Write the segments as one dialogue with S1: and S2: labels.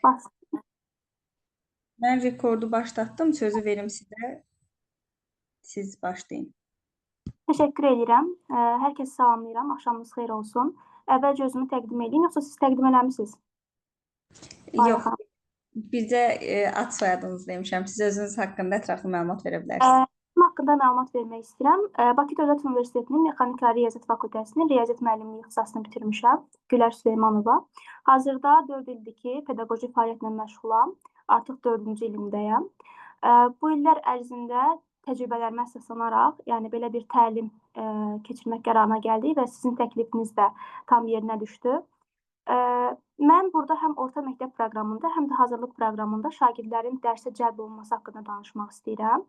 S1: Baş.
S2: Mən rekordu başlatdım. Sözü verim sizə. Siz başlayın.
S1: Təşəkkür edirəm. Hər kəsi salamlayıram. Axşamınız xeyir olsun. Əvvəlcə özümü təqdim edeyim, yoxsa siz təqdim eləmisiniz?
S2: Yox, bizə ad soyadınızı demişəm. Siz özünüz haqqında ətraflı məlumat verə bilərsiniz.
S1: Özüm haqqında məlumat vermək istəyirəm. Bakı Dövlət Universitetinin Mexanika Riyaziyyat Fakültəsinin Riyaziyyat müəllimliyi ixtisasını bitirmişəm. Gülər Süleymanova. Hazırda 4 ildir ki, pedaqoji fəaliyyətlə məşğulam. Artıq 4-cü ilimdəyəm. Bu illər ərzində təcrübələrimə əsaslanaraq, yəni belə bir təlim keçirmək qərarına gəldik və sizin təklifiniz də tam yerinə düşdü. Mən burada həm orta məktəb proqramında, həm də hazırlıq proqramında şagirdlərin dərsə cəlb olunması haqqında danışmaq istəyirəm.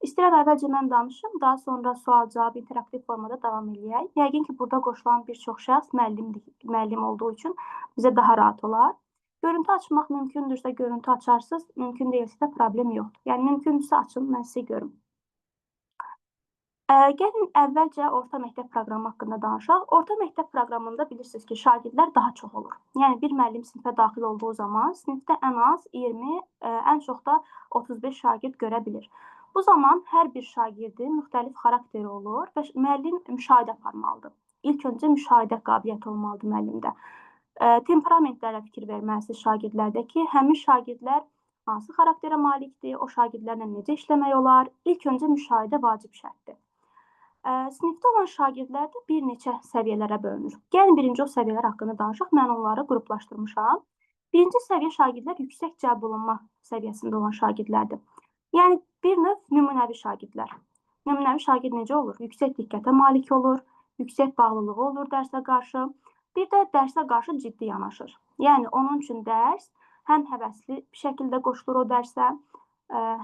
S1: İstəyirəm əvvəlcə mən danışım, daha sonra sual-cavab interaktiv formada davam eləyək. Yəqin ki, burada qoşulan bir çox şəxs müəllim olduğu üçün bizə daha rahat olar. Görüntü açmaq mümkündürsə görüntü açarsınız, mümkün deyilsə də problem yoxdur. Yəni mümkündürsə açın, mən sizi görüm. Gəlin əvvəlcə orta məktəb proqramı haqqında danışaq. Orta məktəb proqramında bilirsiniz ki, şagirdlər daha çox olur. Yəni bir müəllim sinifə daxil olduğu zaman sinifdə ən az 20, ən çox da 35 şagird görə bilir. Bu zaman hər bir şagirdin müxtəlif xarakteri olur və müəllim müşahidə aparmalıdır. İlk öncə müşahidə qabiliyyəti olmalıdır müəllimdə. Temperamentlərə fikir verməlisiniz şagirdlərdə ki, həmin şagirdlər hansı xarakterə malikdir, o şagirdlərlə necə işləmək olar? İlk öncə müşahidə vacib şərtdir. Sinifdə olan şagirdlər də bir neçə səviyyələrə bölünür. Gəlin birinci o səviyyələr haqqında danışaq. Mən onları qruplaşdırmışam. Birinci səviyyə şagirdlər yüksək cəlb olunma səviyyəsində olan şagirdlərdir. Yəni bir növ nümunəvi şagirdlər. Nümunəvi şagird necə olur? Yüksək diqqətə malik olur, yüksək bağlılığı olur dərsə qarşı. Bir də dərsə qarşı ciddi yanaşır. Yəni onun üçün dərs həm həvəsli bir şəkildə qoşulur o dərsə,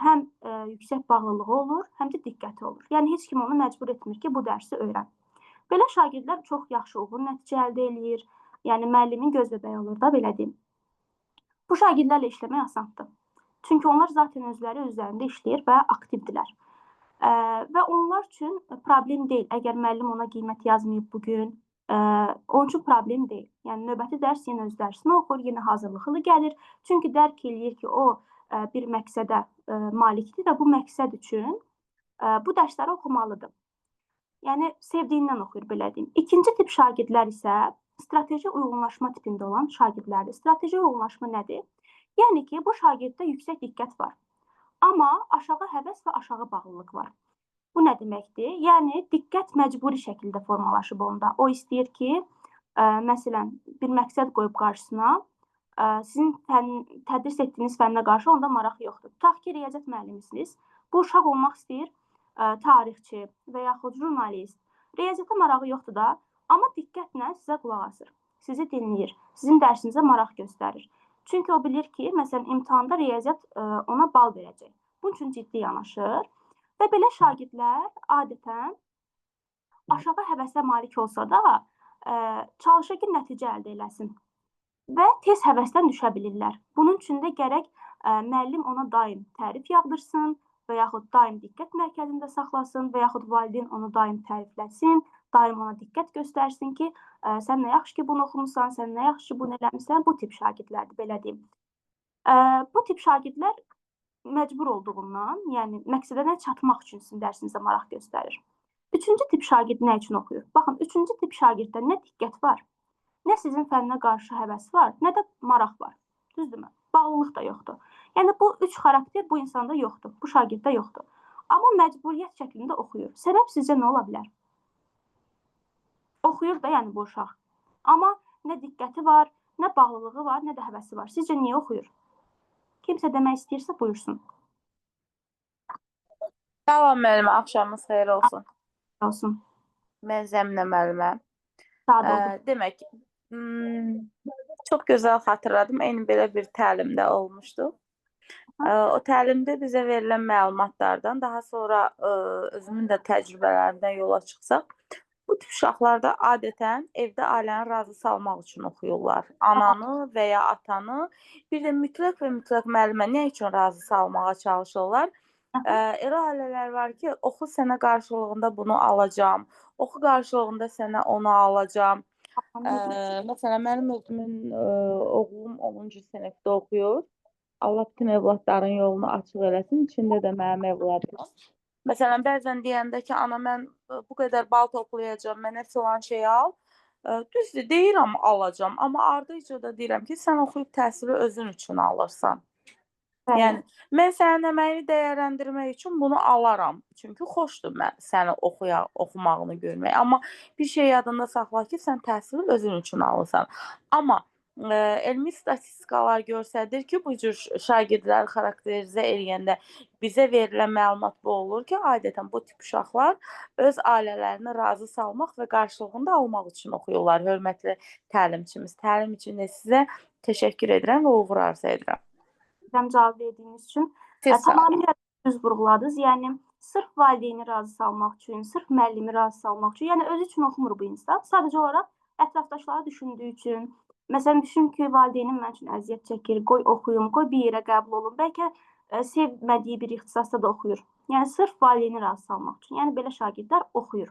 S1: həm yüksək bağlılığı olur, həm də diqqəti olur. Yəni heç kim onu məcbur etmir ki, bu dərsi öyrən. Belə şagirdlər çox yaxşı uğur nəticə əldə eləyir. Yəni müəllimin göz bəbəyi olur da, belə deyim. Bu şagirdlərlə işləmək asandır. Çünki onlar zaten özləri üzərində işləyir və aktivdirlər. Və onlar üçün problem deyil. Əgər müəllim ona qiymət yazmayıb bu gün, onun üçün problem deyil. Yəni növbəti dərs yenə öz dərsini oxuyur, yenə hazırlıqlı gəlir. Çünki dərk eləyir ki, o bir məqsədə malikdir və bu məqsəd üçün bu dərsləri oxumalıdır. Yəni sevdiyindən oxuyur, belə deyim. İkinci tip şagirdlər isə strateji uyğunlaşma tipində olan şagirdlərdir. Strateji uyğunlaşma nədir? Yəni ki, bu şagirddə yüksək diqqət var, amma aşağı həvəs və aşağı bağlılıq var. Bu nə deməkdir? Yəni diqqət məcburi şəkildə formalaşıb onda. O istəyir ki, məsələn, bir məqsəd qoyub qarşısına, sizin tədris etdiyiniz fənnə qarşı onda maraq yoxdur. Tutaq ki, riyaziyyat müəllimisiniz. Bu uşaq olmaq istəyir tarixçi və yaxud jurnalist. Riyaziyyata marağı yoxdur da, amma diqqətlə sizə qulaq asır, sizi dinləyir, sizin dərsinizə maraq göstərir. Çünki o bilir ki, məsələn, imtahanda riyaziyyat ona bal verəcək. Bunun üçün ciddi yanaşır və belə şagirdlər adətən aşağı həvəsə malik olsa da, çalışır ki, nəticə əldə eləsin və tez həvəsdən düşə bilirlər. Bunun üçün də gərək müəllim ona daim tərif yağdırsın və yaxud daim diqqət mərkəzində saxlasın və yaxud valideyn onu daim tərifləsin, daim ona diqqət göstərsin ki, sən nə yaxşı ki bunu oxumusan, sən nə yaxşı ki bunu eləmisən. Bu tip şagirdlərdir, belə deyim. Bu tip şagirdlər məcbur olduğundan, yəni məqsədə çatmaq üçün sizin dərsinizə maraq göstərir. Üçüncü tip şagird nə üçün oxuyur? Baxın, üçüncü tip şagirddə nə diqqət var, nə sizin fənnə qarşı həvəs var, nə də maraq var. Düzdürmü? Bağlılıq da yoxdur. Yəni bu üç xarakter bu insanda yoxdur, bu şagirddə yoxdur. Amma məcburiyyət şəklində oxuyur. Səbəb sizcə nə ola bilər? Oxuyur da yəni bu uşaq. Amma nə diqqəti var, nə bağlılığı var, nə də həvəsi var. Sizcə niyə oxuyur? Kimsə demək istəyirsə buyursun.
S3: Salam müəllimə, axşamınız xeyir olsun.
S1: Olsun.
S3: Mən Zəminə müəllimə.
S1: Sadə oldum.
S3: Demək, çox gözəl xatırladım. Eyni belə bir təlimdə olmuşduq. O təlimdə bizə verilən məlumatlardan daha sonra özümün də təcrübələrimdən yola çıxsaq, bu tip uşaqlarda adətən evdə ailəni razı salmaq üçün oxuyurlar. Ananı və ya atanı, bir də mütləq və mütləq müəllimə nə üçün razı salmağa çalışırlar? Elə ailələr var ki, oxu, sənə qarşılığında bunu alacağam, oxu, qarşılığında sənə onu alacağam. Məsələn, mənim özümün oğlum 10-cu sinifdə oxuyur. Allah bütün övladların yolunu açıq eləsin, içində də mənim övladım. Məsələn, bəzən deyəndə ki, ana mən bu qədər bal toplayacağam, mənə filan şey al. Düzdür, deyirəm alacağam, amma ardıca da deyirəm ki, sən oxuyub təhsili özün üçün alırsan.
S1: Bəli.
S3: Yəni mən sənin əməyini dəyərləndirmək üçün bunu alaram. Çünki xoşdur mən səni oxumağını görmək. Amma bir şey yadında saxla ki, sən təhsili özün üçün alırsan. Amma elmi statistikalar göstərir ki, bu cür şagirdləri xarakterizə eləyəndə bizə verilən məlumat bu olur ki, adətən bu tip uşaqlar öz ailələrini razı salmaq və qarşılığında almaq üçün oxuyurlar. Hörmətli təlimçimiz, təlim üçün də sizə təşəkkür edirəm və uğur arzu edirəm.
S1: Cavab verdiyiniz üçün.
S3: Siz sağ olun.
S1: Tamamilə düz vurğuladınız. Yəni sırf valideyni razı salmaq üçün, sırf müəllimi razı salmaq üçün, yəni özü üçün oxumur bu insan. Sadəcə olaraq ətrafdaşları düşündüyü üçün. Məsələn, düşün ki, valideynim mənim üçün əziyyət çəkir, qoy oxuyum, qoy bir yerə qəbul olum. Bəlkə sevmədiyi bir ixtisasda da oxuyur. Yəni sırf valideyni razı salmaq üçün. Yəni belə şagirdlər oxuyur.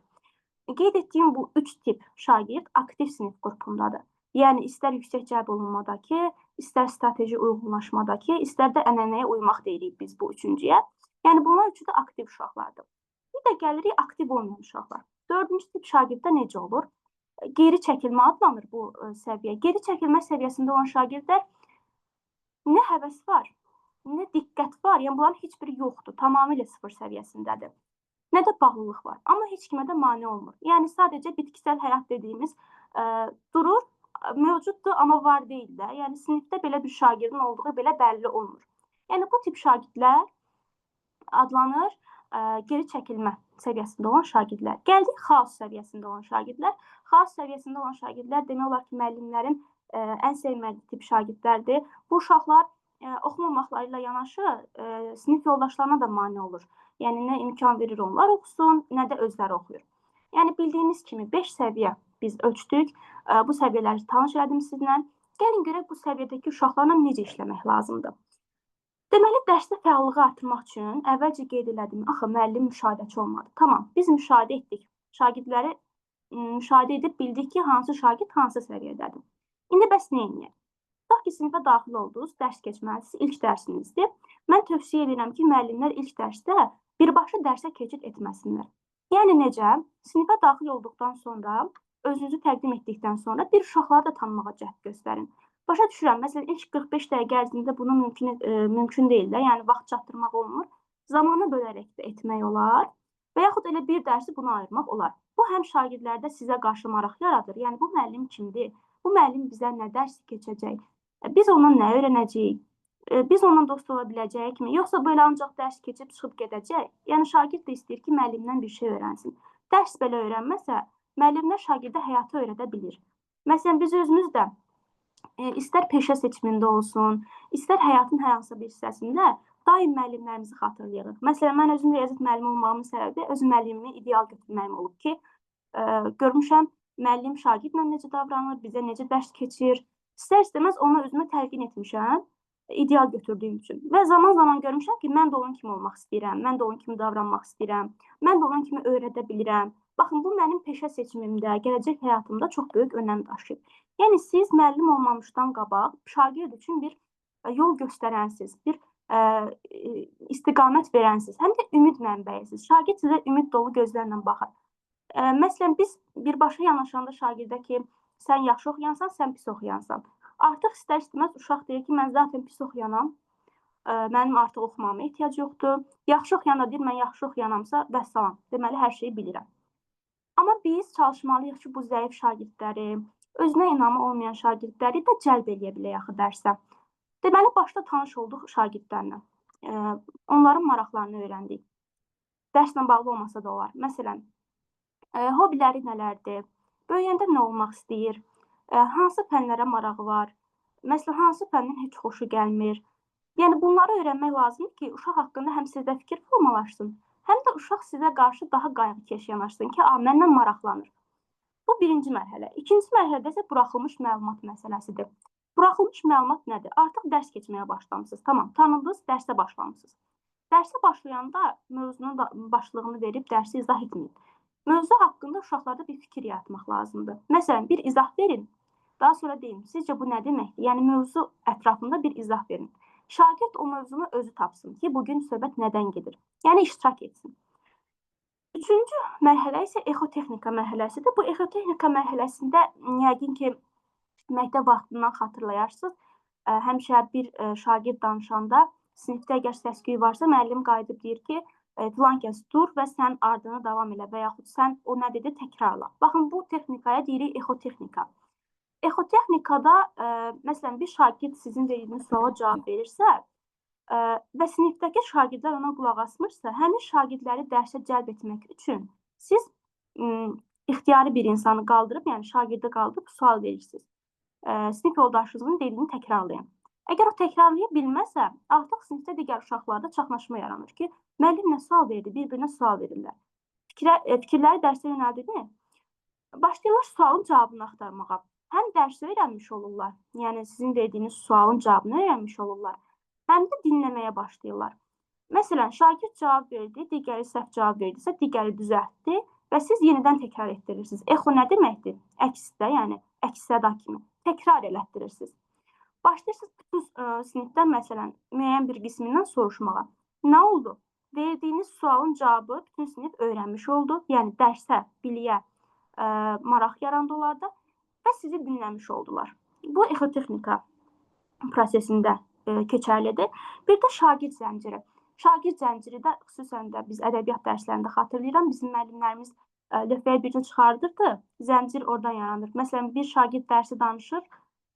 S1: Qeyd etdiyim bu 3 tip şagird aktiv sinif qrupundadır. Yəni istər yüksək cəlb olunmadakı, istər strateji uyğunlaşmadakı, istər də ənənəyə uymaq deyirik biz bu üçüncüyə. Yəni bunlar üçü də aktiv uşaqlardır. Bir də gəlirik aktiv olmayan uşaqlar. Dördüncü tip şagirddə necə olur? Geri çəkilmə adlanır bu səviyyə. Geri çəkilmə səviyyəsində olan şagirdlər nə həvəs var, nə diqqət var. Yəni bunların heç biri yoxdur. Tamamilə sıfır səviyyəsindədir. Nə də bağlılıq var. Amma heç kimə də mane olmur. Yəni sadəcə bitkisel həyat dediyimiz durur, mövcuddur, amma var deyil də. Yəni sinifdə belə bir şagirdin olduğu belə bəlli olmur. Yəni bu tip şagirdlər adlanır geri çəkilmə səviyyəsində olan şagirdlər. Gəldik xaos səviyyəsində olan şagirdlər. Xaos səviyyəsində olan şagirdlər demək olar ki, müəllimlərin ən sevmədiyi tip şagirdlərdir. Bu uşaqlar oxumamaqları ilə yanaşı sinif yoldaşlarına da mane olur. Yəni nə imkan verir onlar oxusun, nə də özləri oxuyur. Yəni bildiyimiz kimi 5 səviyyə biz ölçdük. Bu səviyyələri tanış elədim sizinlə. Gəlin görək bu səviyyədəki uşaqlarla necə işləmək lazımdır. Deməli, dərsdə fəallığı artırmaq üçün əvvəlcə qeyd elədim, axı müəllim müşahidəçi olmadı. Tamam, biz müşahidə etdik. Şagirdləri müşahidə edib bildik ki, hansı şagird hansı səviyyədədir. İndi bəs nə edək? Tutaq ki, sinifə daxil oldunuz, dərs keçməlisiniz, ilk dərsinizdir. Mən tövsiyə edirəm ki, müəllimlər ilk dərsdə birbaşa dərsə keçid etməsinlər. Yəni necə? Sinifə daxil olduqdan sonra, özünüzü təqdim etdikdən sonra bir uşaqları da tanımağa cəhd göstərin. Başa düşürəm, məsələn, ilk 45 dəqiqə ərzində bunu mümkün deyil də, yəni vaxt çatdırmaq olmur. Zamanı bölərək də etmək olar və yaxud elə bir dərsi buna ayırmaq olar. Bu, həm şagirdlərdə sizə qarşı maraq yaradır. Yəni, bu müəllim kimdir? Bu müəllim bizə nə dərs keçəcək? Biz ondan nə öyrənəcəyik? Biz ondan dost ola biləcəyikmi? Yoxsa belə ancaq dərs keçib çıxıb gedəcək? Yəni, şagird də istəyir ki, müəllimdən bir şey öyrənsin. Dərs belə öyrənməsə, müəllimlər şagirdə həyatı öyrədə bilir. Məsələn, biz özümüz də istər peşə seçimində olsun, istər həyatın hər hansısa bir hissəsində daim müəllimlərimizi xatırlayırıq. Məsələn, mən özüm riyaziyyat müəllimi olmağımın səbəbi öz müəllimimi ideal götürməyim olub ki, görmüşəm müəllim şagirdlə necə davranır, bizə necə dərs keçir. İstər-istəməz ona özümə təlqin etmişəm, ideal götürdüyüm üçün. Və zaman-zaman görmüşəm ki, mən də onun kimi olmaq istəyirəm, mən də onun kimi davranmaq istəyirəm, mən də onun kimi öyrədə bilirəm. Baxın, bu mənim peşə seçimimdə, gələcək həyatımda çox böyük önəm daşıyır. Yəni, siz müəllim olmamışdan qabaq şagird üçün bir yol göstərənsiz, bir istiqamət verənsiz, həm də ümid mənbəyisiz. Şagird sizə ümid dolu gözlərlə baxır. Məsələn, biz birbaşa yanaşanda şagirdə ki, sən yaxşı oxuyansan, sən pis oxuyansan. Artıq istər-istəməz uşaq deyir ki, mən zaten pis oxuyanam, mənim artıq oxumama ehtiyac yoxdur. Yaxşı oxuyan da deyir, mən yaxşı oxuyanamsa, vəssalam, deməli, hər şeyi bilirəm. Amma biz çalışmalıyıq ki, bu zəif şagirdləri, özünə inamı olmayan şagirdləri də cəlb eləyə bilək axı dərsə. Deməli, başda tanış olduq şagirdlərlə. Onların maraqlarını öyrəndik. Dərslə bağlı olmasa da olar. Məsələn, hobiləri nələrdir? Böyüyəndə nə olmaq istəyir? Hansı fənlərə marağı var? Məsələn, hansı fəndən heç xoşu gəlmir? Yəni, bunları öyrənmək lazımdır ki, uşaq haqqında həm sizdə fikir formalaşsın, həm də uşaq sizə qarşı daha qayğıkeş yanaşsın ki, mənlə maraqlanır. Bu birinci mərhələ. İkinci mərhələdə isə buraxılmış məlumat məsələsidir. Buraxılmış məlumat nədir? Artıq dərs keçməyə başlamısınız. Tamam, tanıdınız, dərsə başlamısınız. Dərsə başlayanda mövzunun da başlığını verib dərsi izah etməyin. Mövzu haqqında uşaqlarda bir fikir yaratmaq lazımdır. Məsələn, bir izah verin, daha sonra deyin, sizcə bu nə deməkdir? Yəni, mövzu ətrafında bir izah verin. Şagird o mövzunu özü tapsın ki, bugün söhbət nədən gedir? Yəni, iştirak etsin. Üçüncü mərhələ isə exotexnika mərhələsidir. Bu exotexnika mərhələsində yəqin ki, məktəb vaxtından xatırlayarsınız. Həmişə bir şagird danışanda sinifdə əgər səs-küy varsa, müəllim qayıdıb deyir ki, filan kəs dur və sən ardını davam elə və yaxud sən o nə dedi təkrarla. Baxın, bu texnikaya deyirik exotexnika. Exotexnikada məsələn, bir şagird sizin verdiyiniz suala cavab verirsə və sinifdəki şagirdlər ona qulaq asmırsa, həmin şagirdləri dərsə cəlb etmək üçün siz ixtiyari bir insanı qaldırıb, yəni şagirdi qaldırıb sual verirsiniz. Sinif yoldaşınızın dediyini təkrarlayın. Əgər o təkrarlaya bilməsə, artıq sinifdə digər uşaqlarda çaxnaşma yaranır ki, müəllim nə sual verdi, bir-birinə sual verirlər. Fikirləri dərsə yönəldimi? Başlayırlar sualın cavabını axtarmağa. Həm dərsi öyrənmiş olurlar, yəni sizin verdiyiniz sualın cavabını öyrənmiş olurlar, həm də dinləməyə başlayırlar. Məsələn, şagird cavab verdi, digəri səhv cavab verdisə, digəri düzəltdi və siz yenidən təkrar etdirirsiniz. Exo nə deməkdir? Əksdə, yəni əks səda kimi təkrar elətdirirsiniz. Başlayırsınız bütün sinifdən, məsələn, müəyyən bir qismindən soruşmağa. Nə oldu? Verdiyiniz sualın cavabı bütün sinif öyrənmiş oldu. Yəni dərsə, biliyə maraq yarandı onlarda və sizi dinləmiş oldular. Bu exotexnika prosesində keçərlidir. Bir də şagird zənciri. Şagird zənciri də xüsusən də biz ədəbiyyat dərslərində xatırlayıram, bizim müəllimlərimiz lövhəyə birini çıxardırdı, zəncir oradan yaranır. Məsələn, bir şagird dərsi danışır,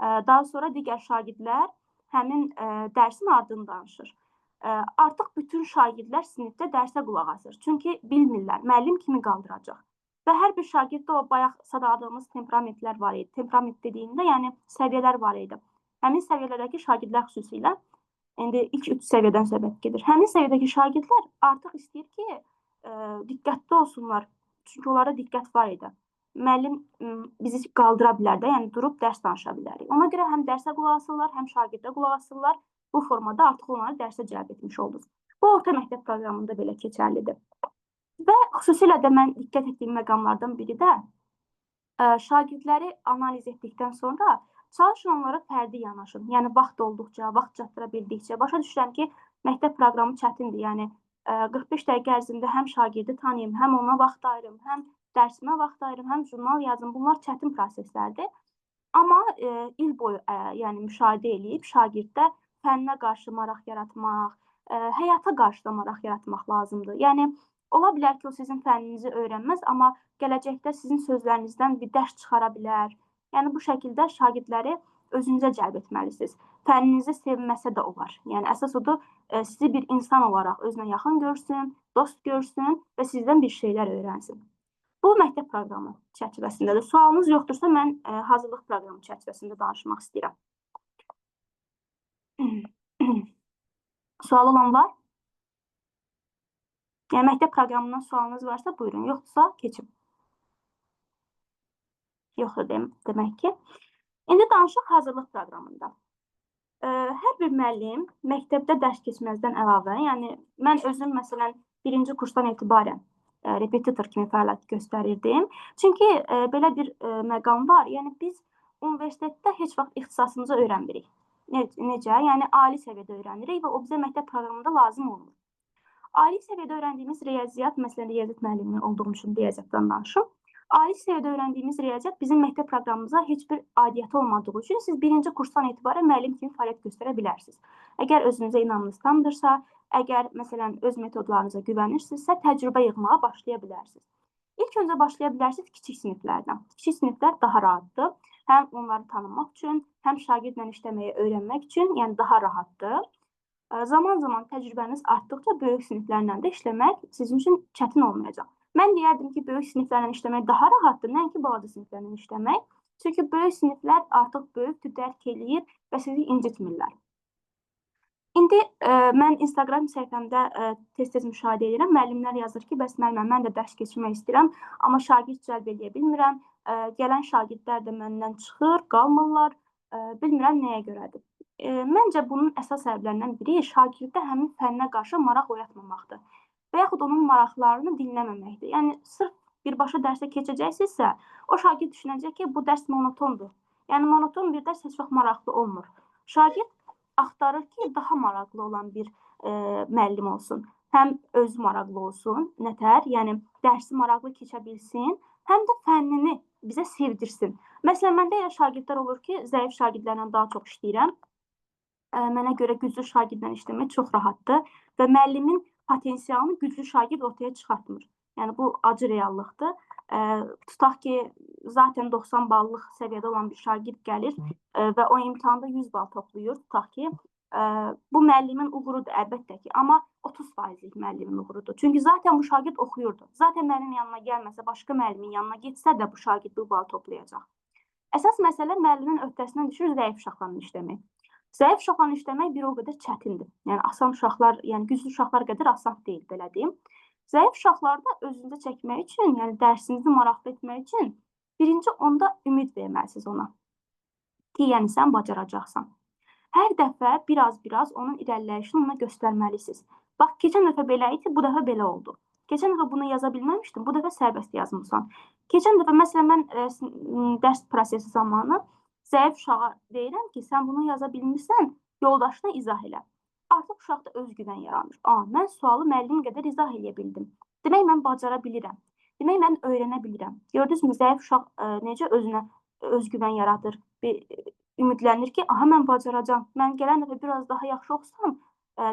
S1: daha sonra digər şagirdlər həmin dərsin ardını danışır. Artıq bütün şagirdlər sinifdə dərsə qulaq asır. Çünki bilmirlər, müəllim kimi qaldıracaq. Və hər bir şagirddə o bayaq sadaladığımız temperamentlər var idi. Temperament dediyində, yəni səviyyələr var idi. Həmin səviyyələrdəki şagirdlər xüsusilə, indi ilk 3 səviyyədən söhbət gedir. Həmin səviyyədəki şagirdlər artıq istəyir ki, diqqətli olsunlar. Çünki onlara diqqət var idi. Müəllim bizi qaldıra bilər də, yəni durub dərs danışa bilərik. Ona görə həm dərsə qulaq asırlar, həm şagirdə qulaq asırlar. Bu formada artıq onları dərsə cəlb etmiş olduq. Bu orta məktəb proqramında belə keçərlidir. Və xüsusilə də mən diqqət etdiyim məqamlardan biri də şagirdləri analiz etdikdən sonra çalışın onlara fərdi yanaşın. Yəni vaxt olduqca, vaxt çatdıra bildikcə. Başa düşürəm ki, məktəb proqramı çətindir. Yəni 45 dəqiqə ərzində həm şagirdi tanıyım, həm ona vaxt ayırım, həm dərsimə vaxt ayırım, həm jurnal yazım. Bunlar çətin proseslərdir. Amma il boyu yəni müşahidə eləyib şagirddə fənnə qarşı maraq yaratmaq, həyata qarşı da maraq yaratmaq lazımdır. Yəni ola bilər ki, o sizin fənninizi öyrənməz, amma gələcəkdə sizin sözlərinizdən bir dərs çıxara bilər. Yəni bu şəkildə şagirdləri özünüzə cəlb etməlisiniz. Fənninizi sevməsə də olar. Yəni əsas odur, sizi bir insan olaraq özünə yaxın görsün, dost görsün və sizdən bir şeylər öyrənsin. Bu məktəb proqramı çərçivəsindədir. Sualınız yoxdursa, mən hazırlıq proqramı çərçivəsində danışmaq istəyirəm. Sual olan var? Yəni məktəb proqramından sualınız varsa buyurun, yoxdursa keçim. Yoxdur demək ki. İndi danışıq hazırlıq proqramında. Hər bir müəllim məktəbdə dərs keçməzdən əlavə, yəni mən özüm məsələn birinci kursdan etibarən repetitor kimi fəaliyyət göstərirdim. Çünki belə bir məqam var, yəni biz universitetdə heç vaxt ixtisasımızı öyrənmirik. Necə? Yəni ali səviyyədə öyrənirik və o bizə məktəb proqramında lazım olmur. Ali səviyyədə öyrəndiyimiz riyaziyyat, məsələn riyaziyyat müəllimi olduğum üçün riyaziyyatdan danışım. Ali səviyyədə öyrəndiyimiz riyaziyyat bizim məktəb proqramımıza heç bir aidiyyəti olmadığı üçün siz birinci kursdan etibarən müəllim kimi fəaliyyət göstərə bilərsiniz. Əgər özünüzə inamınız tamdırsa, əgər məsələn öz metodlarınıza güvənirsinizsə, təcrübə yığmağa başlaya bilərsiniz. İlk öncə başlaya bilərsiniz kiçik siniflərdən. Kiçik siniflər daha rahatdır. Həm onları tanımaq üçün, həm şagirdlə işləməyi öyrənmək üçün, yəni daha rahatdır. Zaman-zaman təcrübəniz artdıqca böyük siniflərlə də işləmək sizin üçün çətin olmayacaq. Mən deyərdim ki, böyük siniflərlə işləmək daha rahatdır, nəinki balaca siniflərlə işləmək. Çünki böyük siniflər artıq böyükdür, dərk eləyir və sizi incitmirlər. İndi mən Instagram səhifəmdə tez-tez müşahidə edirəm. Müəllimlər yazır ki, bəs müəllimə, mən də dərs keçirmək istəyirəm, amma şagird cəlb eləyə bilmirəm. Gələn şagirdlər də məndən çıxır, qalmırlar. Bilmirəm nəyə görədir. Məncə bunun əsas səbəblərindən biri şagirdə həmin fənnə qarşı maraq oyatmamaqdır və yaxud onun maraqlarını dinləməməkdir. Yəni sırf Birbaşa dərsə keçəcəksinizsə, o şagird düşünəcək ki, bu dərs monotondur. Yəni monoton bir dərs heç vaxt maraqlı olmur. Şagird axtarır ki, daha maraqlı olan bir müəllim olsun. Həm özü maraqlı olsun, nətər, yəni dərsi maraqlı keçə bilsin, həm də fənnini bizə sevdirsin. Məsələn, məndə elə şagirdlər olur ki, zəif şagirdlərlə daha çox işləyirəm. Mənə görə güclü şagirdlə işləmək çox rahatdır və müəllimin potensialını güclü şagird ortaya çıxartmır. Yəni bu acı reallıqdır. Tutaq ki, zaten 90 ballıq səviyyədə olan bir şagird gəlir və o imtahanda 100 bal toplayır. Tutaq ki, bu müəllimin uğurudur əlbəttə ki, amma 30%lik müəllimin uğurudur. Çünki zaten bu şagird oxuyurdu. Zaten müəllim yanına gəlməsə, başqa müəllimin yanına getsə də bu şagird bu balı toplayacaq. Əsas məsələ müəllimin öhdəsindən düşür zəif uşaqlarla işləmək. Zəif uşaqlarla işləmək bir o qədər çətindir. Yəni asan uşaqlar, yəni güclü uşaqlar qədər asan deyil, belə deyim. Zəif uşaqlarda özünüzə çəkmək üçün, yəni dərsinizi maraqlı etmək üçün birinci onda ümid verməlisiniz ona. Ki, yəni sən bacaracaqsan. Hər dəfə biraz-biraz onun irəliləyişini ona göstərməlisiniz. Bax, keçən dəfə belə idi, bu dəfə belə oldu. Keçən dəfə bunu yaza bilməmişdim, bu dəfə sərbəst yazmısan. Keçən dəfə, məsələn, mən dərs prosesi zamanı zəif uşağa deyirəm ki, sən bunu yaza bilmirsən, yoldaşına izah elə. Artıq uşaqda özgüvən yaranır. Mən sualı müəllim qədər izah eləyə bildim. Demək, mən bacara bilirəm. Demək, mən öyrənə bilirəm. Gördünüzmü, zəif uşaq necə özünə özgüvən yaradır, bir ümidlənir ki, aha, mən bacaracam. Mən gələn dəfə biraz daha yaxşı oxusam,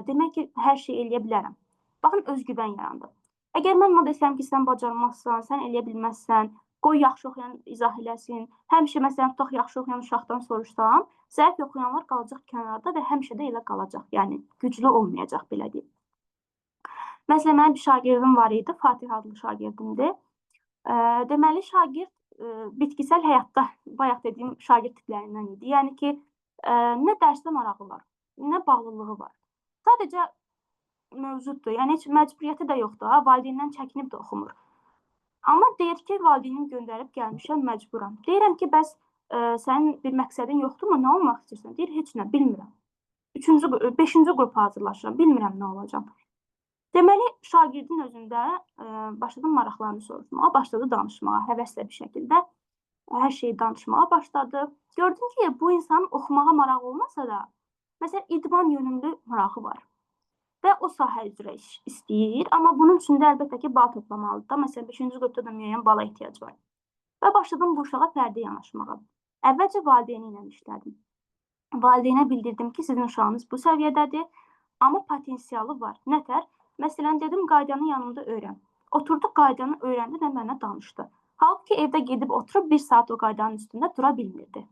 S1: demək ki, hər şey eləyə bilərəm. Baxın, özgüvən yarandı. Əgər mən ona desəm ki, sən bacarmazsan, sən eləyə bilməzsən, qoy yaxşı oxuyan izah eləsin, həmişə, məsələn, tutaq, yaxşı oxuyan uşaqdan soruşsam, zəif oxuyanlar qalacaq kənarda və həmişə də elə qalacaq. Yəni, güclü olmayacaq, belə deyim. Məsələn, mənim bir şagirdim var idi, Fatih adlı şagirdimdir. Deməli, şagird bitkisel həyatda, bayaq dediyim şagird tiplərindən idi. Yəni ki, nə dərsdə marağı var, nə bağlılığı var. Sadəcə mövcuddur. Yəni, heç məcburiyyəti də yoxdur. Ha? Valideyndən çəkinib də oxumur. Amma deyir ki, valideynim göndərib gəlmişəm, məcburam. Deyirəm ki, bəs sənin bir məqsədin yoxdurmu? Nə olmaq istəyirsən? Deyir, heç nə, bilmirəm. 5-ci qrupa hazırlaşıram, bilmirəm nə olacam. Deməli, şagirdin özündə başladım maraqlarını soruşmağa, başladı danışmağa, həvəslə bir şəkildə hər şeyi danışmağa başladı. Gördüm ki, bu insanın oxumağa marağı olmasa da, məsələn, idman yönümlü marağı var və o sahə üzrə iş istəyir. Amma bunun üçün də əlbəttə ki, bal toplamalıdır da. Məsələn, 5-ci qrupda da müəyyən bala ehtiyac var. Və başladım bu uşağa fərdi yanaşmağa. Əvvəlcə valideyni ilə işlədim. Valideynə bildirdim ki, sizin uşağınız bu səviyyədədir, amma potensialı var. Nətər? Məsələn, dedim, qaydanı yanımda öyrən. Oturdu, qaydanı öyrəndi və mənə danışdı. Halbuki evdə gedib oturub bir saat o qaydanın üstündə dura bilmirdi.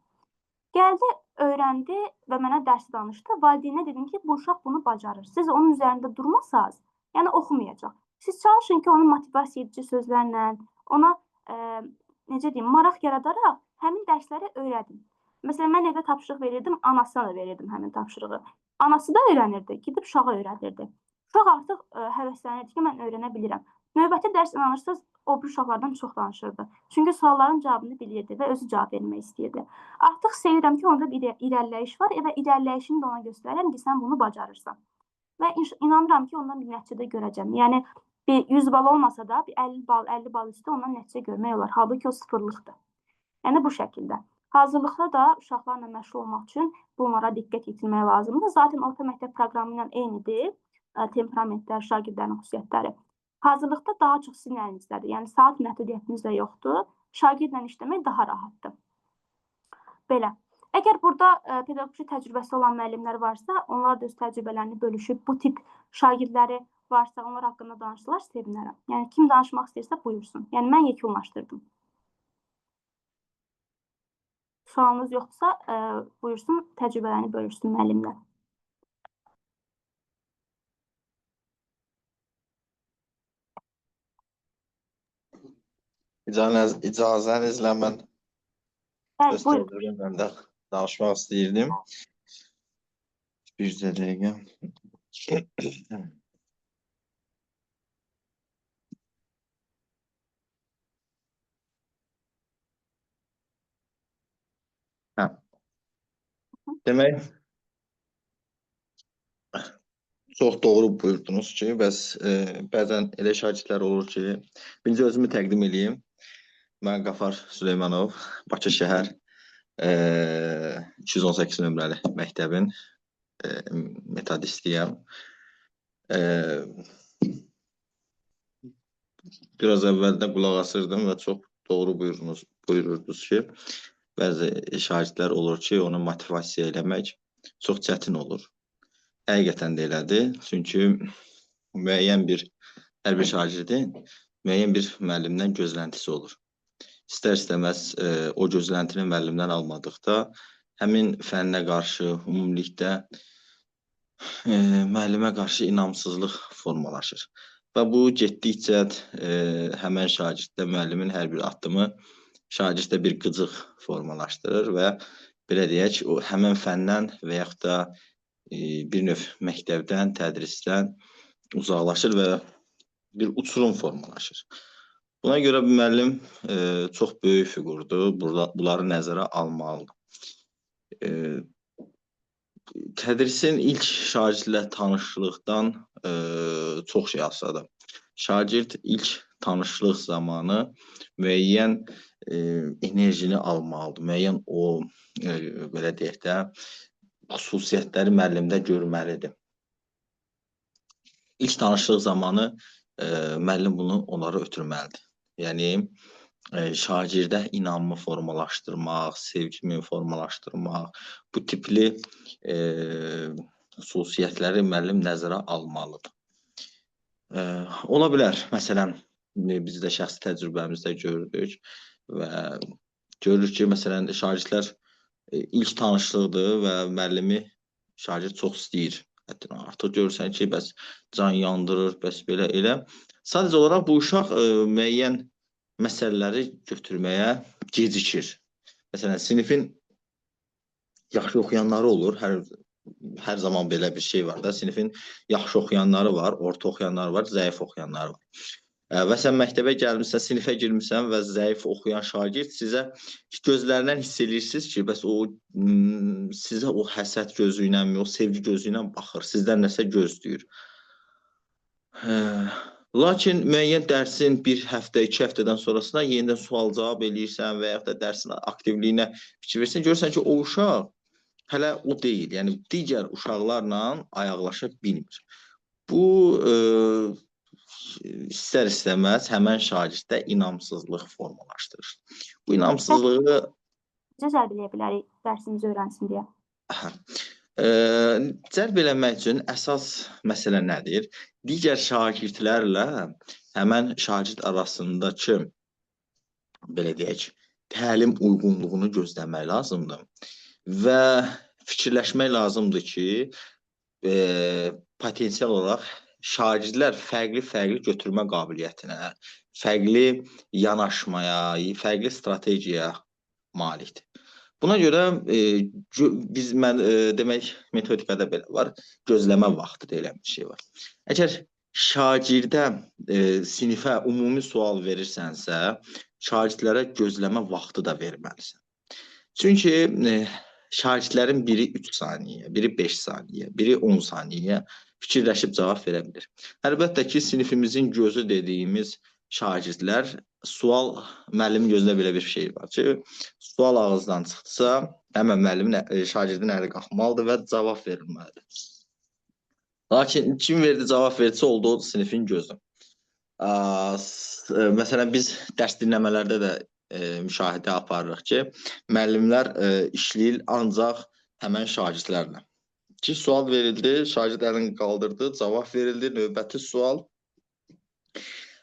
S1: Gəldi, öyrəndi və mənə dərsi danışdı. Valideynə dedim ki, bu uşaq bunu bacarır. Siz onun üzərində durmasanız, yəni oxumayacaq. Siz çalışın ki, onu motivasiya edici sözlərlə, ona necə deyim, maraq yaradaraq həmin dərsləri öyrədin. Məsələn, mən evə tapşırıq verirdim, anasına da verirdim həmin tapşırığı. Anası da öyrənirdi, gedib uşağa öyrədirdi. Uşaq artıq həvəslənirdi ki, mən öyrənə bilirəm. Növbəti dərs inanırsınız, o bir uşaqlardan çox danışırdı. Çünki sualların cavabını bilirdi və özü cavab vermək istəyirdi. Artıq sevirəm ki, onda bir irəliləyiş var və irəliləyişini də ona göstərirəm ki, sən bunu bacarırsan. Və inanıram ki, ondan bir nəticə də görəcəm. Yəni, bir 100 bal olmasa da, bir 50 bal, 50 bal üstü ondan nəticə görmək olar. Halbuki o sıfırlıqdır. Yəni, bu şəkildə. Hazırlıqda da uşaqlarla məşğul olmaq üçün bunlara diqqət yetirmək lazımdır. Zaten orta məktəb proqramı ilə eynidir. Temperamentlər, şagirdlərin xüsusiyyətləri. Hazırlıqda daha çox sizin əlinizdədir. Yəni, saat məhdudiyyətiniz də yoxdur. Şagirdlə işləmək daha rahatdır. Belə. Əgər burada pedaqoji təcrübəsi olan müəllimlər varsa, onlar da öz təcrübələrini bölüşüb, bu tip şagirdləri varsa, onlar haqqında danışsalar, sevinərəm. Yəni, kim danışmaq istəyirsə, buyursun. Yəni, mən yekunlaşdırdım. Sualınız yoxdursa, buyursun, təcrübələrini bölüşsün müəllimlər.
S4: İcazənizlə mən öz təcrübəmlə də danışmaq istəyirdim. Bir dəqiqə. Hə. Demək, Çox doğru buyurdunuz ki, bəs bəzən elə şagirdlər olur ki, birinci özümü təqdim eləyim. Mən Qafar Süleymanov, Bakı şəhər 218 nömrəli məktəbin metodistiyəm. Biraz əvvəldə qulaq asırdım və çox doğru buyururdunuz ki, bəzi şagirdlər olur ki, onu motivasiya eləmək çox çətin olur. Həqiqətən də elədir. Çünki müəyyən bir, hər bir şagirdin müəyyən bir müəllimdən gözləntisi olur. İstər-istəməz o gözləntini müəllimdən almadıqda həmin fənnə qarşı ümumilikdə müəllimə qarşı inamsızlıq formalaşır. Və bu getdikcə həmən şagirddə müəllimin hər bir addımı şagirddə bir qıcıq formalaşdırır və belə deyək, o həmən fəndən və yaxud da bir növ məktəbdən, tədrisdən uzaqlaşır və bir uçurum formalaşır. Buna görə bu müəllim çox böyük fiqurdur. Burada bunları nəzərə almalıdır. Tədrisin ilk şagirdlə tanışlıqdan çox şey asılıdır. Şagird ilk tanışlıq zamanı müəyyən enerjini almalıdır. Müəyyən o belə deyək də xüsusiyyətləri müəllimdə görməlidir. İlk tanışlıq zamanı müəllim bunu onlara ötürməlidir. Yəni şagirdə inamı formalaşdırmaq, sevgimi formalaşdırmaq, bu tipli xüsusiyyətləri müəllim nəzərə almalıdır. Ola bilər, məsələn, biz də şəxsi təcrübəmizdə görürük və görürük ki, məsələn, şagirdlər ilk tanışlıqdır və müəllimi şagird çox istəyir. Hətta artıq görürsən ki, bəs can yandırır, bəs belə elə. Sadəcə olaraq bu uşaq müəyyən məsələləri götürməyə gecikir. Məsələn, sinifin yaxşı oxuyanları olur. Hər zaman belə bir şey var da. Sinifin yaxşı oxuyanları var, orta oxuyanları var, zəif oxuyanları var. Və sən məktəbə gəlmirsən, sinifə girmirsən və zəif oxuyan şagird sizə gözlərindən hiss eləyirsiniz ki, bəs o sizə o həsəd gözü ilə, o sevgi gözü ilə baxır, sizdən nəsə gözləyir. Lakin müəyyən dərsin bir həftə, iki həftədən sonrasında yenidən sual-cavab eləyirsən və yaxud da dərsin aktivliyinə fikir versən, görürsən ki, o uşaq hələ o deyil, yəni digər uşaqlarla ayaqlaşa bilmir. Bu istər-istəməz həmən şagirddə inamsızlıq formalaşdırır. Bu inamsızlığı
S1: necə cəlb eləyə bilərik dərsimizi öyrənsin deyə?
S4: Cəlb eləmək üçün əsas məsələ nədir? Digər şagirdlərlə həmən şagird arasındakı, belə deyək, təlim uyğunluğunu gözləmək lazımdır və fikirləşmək lazımdır ki, potensial olaraq şagirdlər fərqli-fərqli götürmə qabiliyyətinə, fərqli yanaşmaya, fərqli strategiyaya malikdir. Buna görə biz demək metodikada belə var, gözləmə vaxtı deyilən bir şey var. Əgər şagirdə sinifə ümumi sual verirsənsə, şagirdlərə gözləmə vaxtı da verməlisən. Çünki şagirdlərin biri 3 saniyə, biri 5 saniyə, biri 10 saniyə fikirləşib cavab verə bilir. Əlbəttə ki, sinifimizin gözü dediyimiz şagirdlər, sual, müəllimin gözündə belə bir şey var ki, sual ağızdan çıxdısa, həmən müəllimin, şagirdin əli qalxmalıdır və cavab verilməlidir. Lakin kim verdi, cavab verdisə, oldu o sinifin gözü. Məsələn, biz dərs dinləmələrdə də müşahidə aparırıq ki, müəllimlər işləyir ancaq həmən şagirdlərlə. Ki, sual verildi, şagird əlini qaldırdı, cavab verildi, növbəti sual.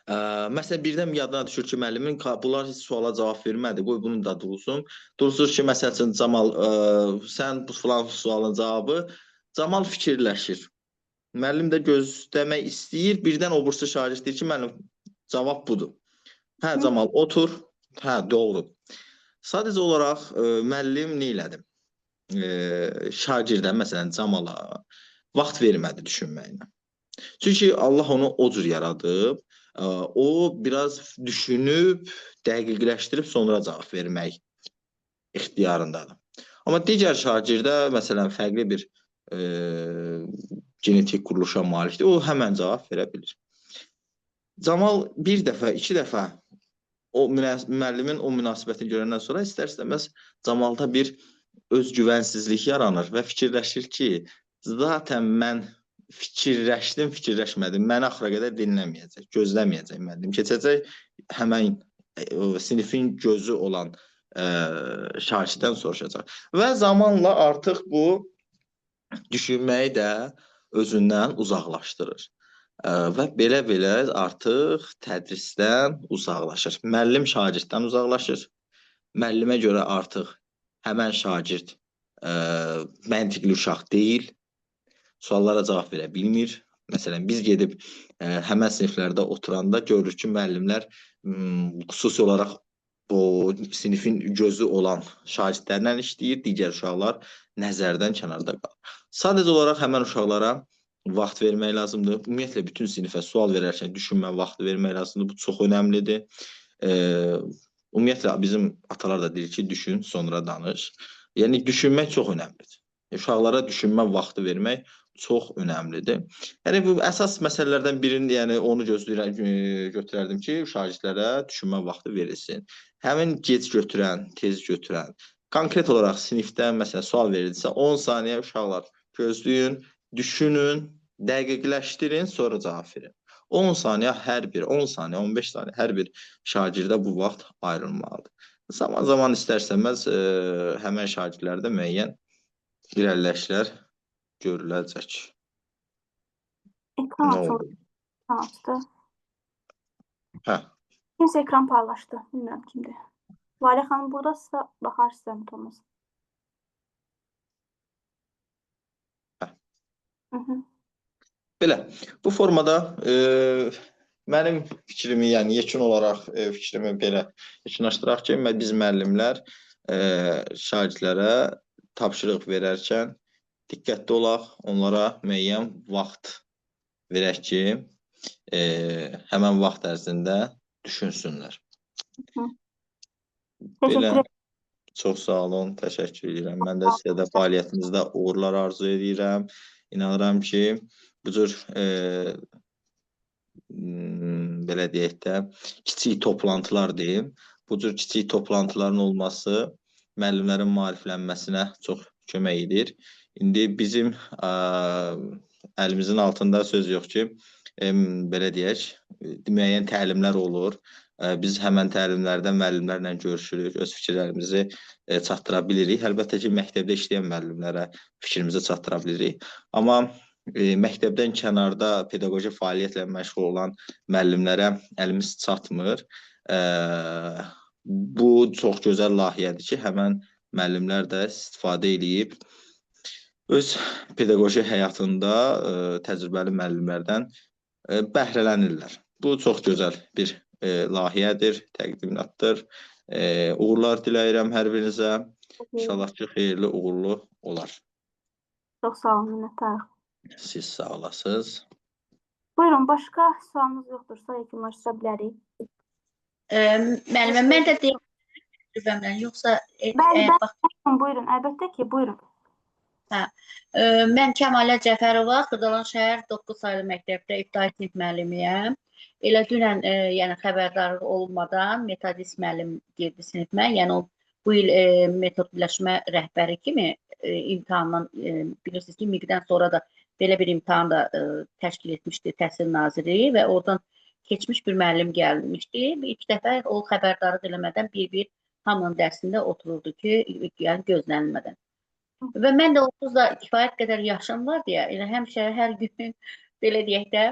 S4: Məsələn, birdən yadına düşür ki, müəllimin bunlar heç suala cavab vermədi, qoy bunu da dursun. Dursun ki, məsəl üçün, Camal, sən bu filan sualın cavabı, Camal fikirləşir. Müəllim də gözləmək istəyir, birdən o bursu şagird deyir ki, müəllim, cavab budur. Hə, Camal, otur. Hə, doğru. Sadəcə olaraq müəllim nə elədi? Şagirdə, məsələn, Camala vaxt vermədi düşünməyinə. Çünki Allah onu o cür yaradıb, o biraz düşünüb, dəqiqləşdirib sonra cavab vermək ixtiyarındadır. Amma digər şagirdə, məsələn, fərqli bir genetik quruluşa malikdir. O həmən cavab verə bilir. Camal bir dəfə, iki dəfə o müəllimin o münasibətini görəndən sonra istər-istəməz Camalda bir özgüvənsizlik yaranır və fikirləşir ki, zaten mən fikirləşdim, fikirləşmədim, məni axıra qədər dinləməyəcək, gözləməyəcək müəllim. Keçəcək həmən sinifin gözü olan şagirddən soruşacaq. Və zamanla artıq bu düşünməyi də özündən uzaqlaşdırır. Və belə-belə artıq tədrisdən uzaqlaşır. Müəllim şagirddən uzaqlaşır. Müəllimə görə artıq həmən şagird məntiqli uşaq deyil. Suallara cavab verə bilmir. Məsələn, biz gedib həmən siniflərdə oturanda görürük ki, müəllimlər xüsusi olaraq o sinifin gözü olan şagirdlərlə işləyir, digər uşaqlar nəzərdən kənarda qalır. Sadəcə olaraq həmən uşaqlara vaxt vermək lazımdır. Ümumiyyətlə, bütün sinifə sual verərkən düşünmə vaxtı vermək lazımdır. Bu çox önəmlidir. Ümumiyyətlə, bizim atalar da deyir ki, düşün, sonra danış. Yəni, düşünmək çox önəmlidir. Uşaqlara düşünmə vaxtı vermək çox önəmlidir. Yəni, bu əsas məsələlərdən birini, yəni onu gözləyirəm, götürərdim ki, şagirdlərə düşünmə vaxtı verilsin. Həmin gec götürən, tez götürən, konkret olaraq sinifdə məsələn sual verilsə 10 saniyə uşaqlar gözləyin, düşünün, dəqiqləşdirin, sonra cavab verin. 10 saniyə hər bir, 10 saniyə, 15 saniyə hər bir şagirdə bu vaxt ayrılmalıdır. Zaman-zaman istər-istəməz həmən şagirdlərdə müəyyən irəliləyişlər görüləcək.
S1: Ekran
S4: Nə
S1: açıldı.
S4: oldu?
S1: Ekran açdı.
S4: Hə.
S1: Kimsə ekran paylaşdı. Bilmirəm kimdir. Valə xanım buradadırsa baxar sizə olmaz.
S4: Hə.
S1: Hı -hı.
S4: Belə, bu formada mənim fikrimi, yəni yekun olaraq fikrimi belə yekunlaşdıraq ki, biz müəllimlər şagirdlərə tapşırıq verərkən diqqətli olaq, onlara müəyyən vaxt verək ki, həmən vaxt ərzində düşünsünlər. Belə, çox sağ olun, təşəkkür edirəm. Mən də sizə də fəaliyyətinizdə uğurlar arzu edirəm. İnanıram ki, bu cür belə deyək də, kiçik toplantılar deyim, bu cür kiçik toplantıların olması müəllimlərin maariflənməsinə çox kömək edir. İndi bizim əlimizin altında söz yox ki, belə deyək, müəyyən təlimlər olur. Biz həmən təlimlərdə müəllimlərlə görüşürük, öz fikirlərimizi çatdıra bilirik. Əlbəttə ki, məktəbdə işləyən müəllimlərə fikrimizi çatdıra bilirik. Amma məktəbdən kənarda pedaqoji fəaliyyətlə məşğul olan müəllimlərə əlimiz çatmır. Bu çox gözəl layihədir ki, həmən müəllimlər də istifadə eləyib öz pedaqoji həyatında təcrübəli müəllimlərdən bəhrələnirlər. Bu çox gözəl bir layihədir, təqdimatdır. Uğurlar diləyirəm hər birinizə. İnşallah ki, xeyirli, uğurlu olar.
S1: Çox sağ olun, minnətdarıq.
S4: Siz sağ olasınız.
S1: Buyurun, başqa sualınız yoxdursa yekunlaşdıra bilərik.
S5: Müəllimə, mən də deyim təcrübəmlə, yoxsa
S1: Bəli, bəli, buyurun, əlbəttə ki, buyurun.
S5: Hə, mən Kəmalə Cəfərova, Xırdalan şəhər 9 saylı məktəbdə ibtidai sinif müəllimiyəm. Elə dünən, yəni xəbərdarlıq olmadan metodist müəllim girdi sinifimə. Yəni o bu il metod birləşmə rəhbəri kimi imtahandan, bilirsiniz ki, MİQ-dən sonra da belə bir imtahan da təşkil etmişdi Təhsil Nazirliyi və oradan keçmiş bir müəllim gəlmişdi. İlk dəfə o xəbərdarlıq eləmədən bir-bir hamının dərsində otururdu ki, yəni gözlənilmədən. Və mən də onsuz da kifayət qədər yaşım var deyə, elə həmişə hər gün belə deyək də